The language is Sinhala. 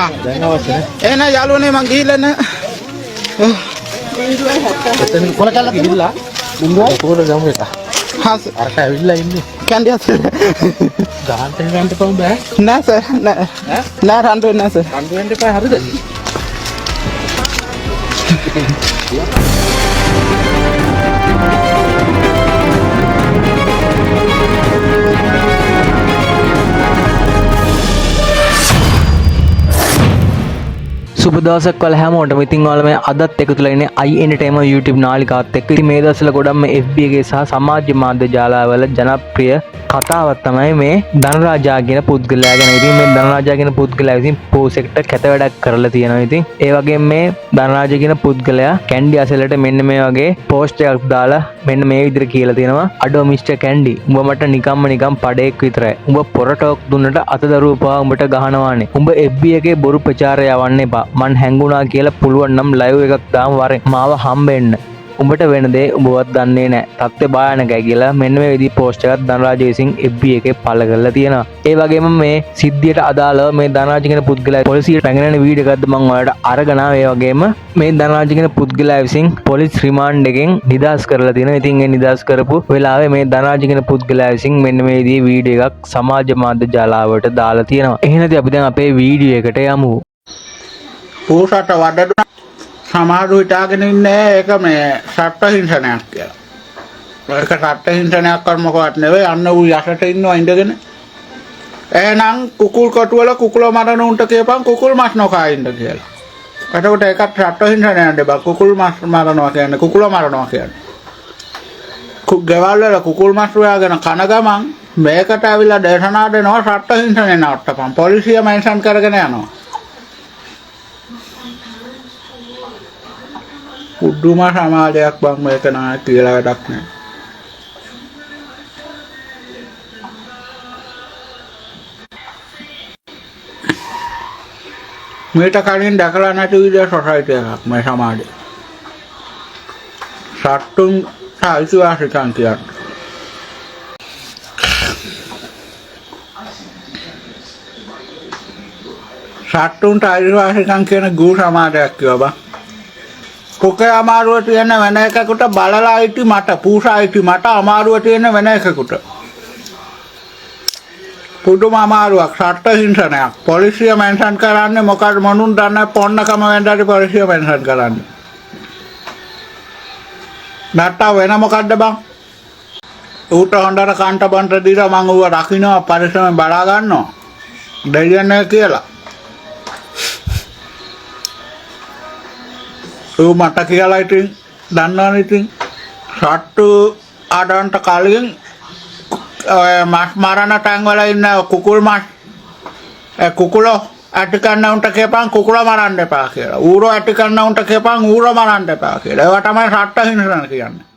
ආ. දැන් අවශ්‍ය නෑ. එහෙනම් යාළුවනේ මං ගිහිල්ලා එන්න. එතන කොල කැල්ලක් ගිහිල්ලා කොහොමද ගමු එක. හා සර්. අරක ඇවිල්ලා ඉන්නේ. කැන්ඩි අසල. ගහන්න එහෙම යන්න එපා බෑ. නෑ සර්, නෑ. නෑ, රණ්ඩු වෙන්නේ නෑ සර්. රණ්ඩු වෙන්න එපා හරිද? සුබ දවසක් ඔයාලා හැමෝටම. ඉතින් ඔයාලා මේ අදත් එකතු වෙලා ඉන්නේ i Entertainment YouTube නාලිකාවත් එක්ක. ඉතින් මේ දවස්වල ගොඩක්ම FB එකේ සහ සමාජ මාධ්‍ය ජාලාවල ජනප්‍රිය කතාවක් තමයි මේ ධනරාජා කියන පුද්ගලයා ගැන. ඉතින් මේ ධනරාජා කියන පුද්ගලයා විසින් පූසෙක්ට කැත වැඩක් කරලා තියෙනවා. ඉතින් ඒ වගේම මේ ධනරාජා කියන පුද්ගලයා කැන්ඩි අසලට මෙන්න මේ වගේ පෝස්ට් එකක් දාලා මෙන්න මේ විදිහට කියලා තියෙනවා. අඩෝ මිස්ටර් කැන්ඩි, උඹ මට නිකම්ම නිකම් පඩේක් විතරයි. උඹ පොර ටෝක් දුන්නට අතදරුව පවා උඹට ගහනවානේ. උඹ FB එකේ බොරු ප්‍රචාරය යවන්න එපා. මං හැංගුණා කියලා පුළුවන් නම් ලයිව් එකක් දාමු වරෙන්. මාව හම්බෙන්න. උඹට වෙන දේ උඹවත් දන්නේ නෑ. තත්ත්වය භයානකයි කියලා මෙන්න මේ විදිහේ පෝස්ට් එකක් ධනරාජ විසින් FB එකේ පළ කරලා තියෙනවා. ඒ වගේම මේ සිද්ධියට අදාළව මේ ධනරාජ කියන පුද්ගලයා පොලිසියට පැමිණෙන වීඩියෝ එකක්ද මං ඔයාලට අරගෙන ආවේ. ඒ වගේම මේ ධනරාජ කියන පුද්ගලයා විසින් පොලිස් රිමාන්ඩ් එකෙන් නිදහස් කරලා තියෙනවා. ඉතින් ඒ නිදහස් කරපු වෙලාවේ මේ ධනරාජ කියන පුද්ගලයා විසින් මෙන්න මේ විදිහේ වීඩියෝ එකක් සමාජ මාධ්‍ය ජාලාවට දාලා තියෙනවා. එහෙනම් ඉතින් අපි දැන් අපේ වීඩියෝ එකට යමු. පූසට වඩ දුන්නා. සමහරු හිතාගෙන ඉන්නේ ඒක මේ සත්ව හිංසනයක් කියලා. ඒක සත්ව හිංසනයක් කර මොකවත් නෙවෙයි. අන්න ඌ යසට ඉන්නවා ඉඳගෙන. එහෙනම් කුකුල් කොටු වල කුකුල මරන උන්ට කියපන් කුකුල් මස් නොකා ඉන්න කියලා. එතකොට ඒකත් සත්ව හිංසනයක් නෙබා. කුකුල් මස් මරනවා කියන්නේ කුකුල මරනවා කියන්නේ. ගෙවල් වල කුකුල් මස් හොයාගෙන කන ගමන් මේකට ඇවිල්ලා දේශනා දෙනවා සත්ව හිංසනය නවත්තපන්. පොලිසිය මෙන්ෂන් කරගෙන යනවා. පුදුම සමාජයක් බං මේක නා කියලා වැඩක් නෑ. මීට කලින් දැකලා නැති විදිය සොසයිටි එකක් මේ සමාජය. සත්තුන් අයිතිවාසිකම් කියන්නේ. සත්තුන්ට අයිතිවාසිකම් කියන ගූ සමාජයක් කිව්වා බං. කොකේ අමාරුව තියෙන වෙන එකෙකුට බලලා අයිති මට, පූසා අයිති මට, අමාරුව තියෙන වෙන එකෙකුට. පුදුම අමාරුවක්, සත්ත්ව හිංසනයක්. පොලිසිය මෙන්ෂන් කරන්නේ මොකද මොනුන් දන්නේ පොන්නකම වෙන්න හරි පොලිසිය මෙන්ෂන් කරන්නේ. නැත්තම් වෙන මොකද්ද බං? ඌට හොඳට කන්ට බන්ට දීලා මං ඌව රකින්නවා, පරිස්සමෙන් බලා ගන්නවා. දෙයියනේ කියලා. ඌ මට කියලා ඉතින් දන්නවනේ ඉතින් සත්තු අඩන්ට කලින් ඔය මස් මරණ තැන් වල ඉන්න කුකුල් මස් ඒ කුකුලෝ ඇටි කන්න උන්ට කියපන් කුකුලෝ මරන්න එපා කියලා. ඌරෝ ඇටි කන්න උන්ට කියපන් ඌරෝ මරන්න එපා කියලා. ඒවා තමයි සත්ත්ව හිංසන කියන්නේ.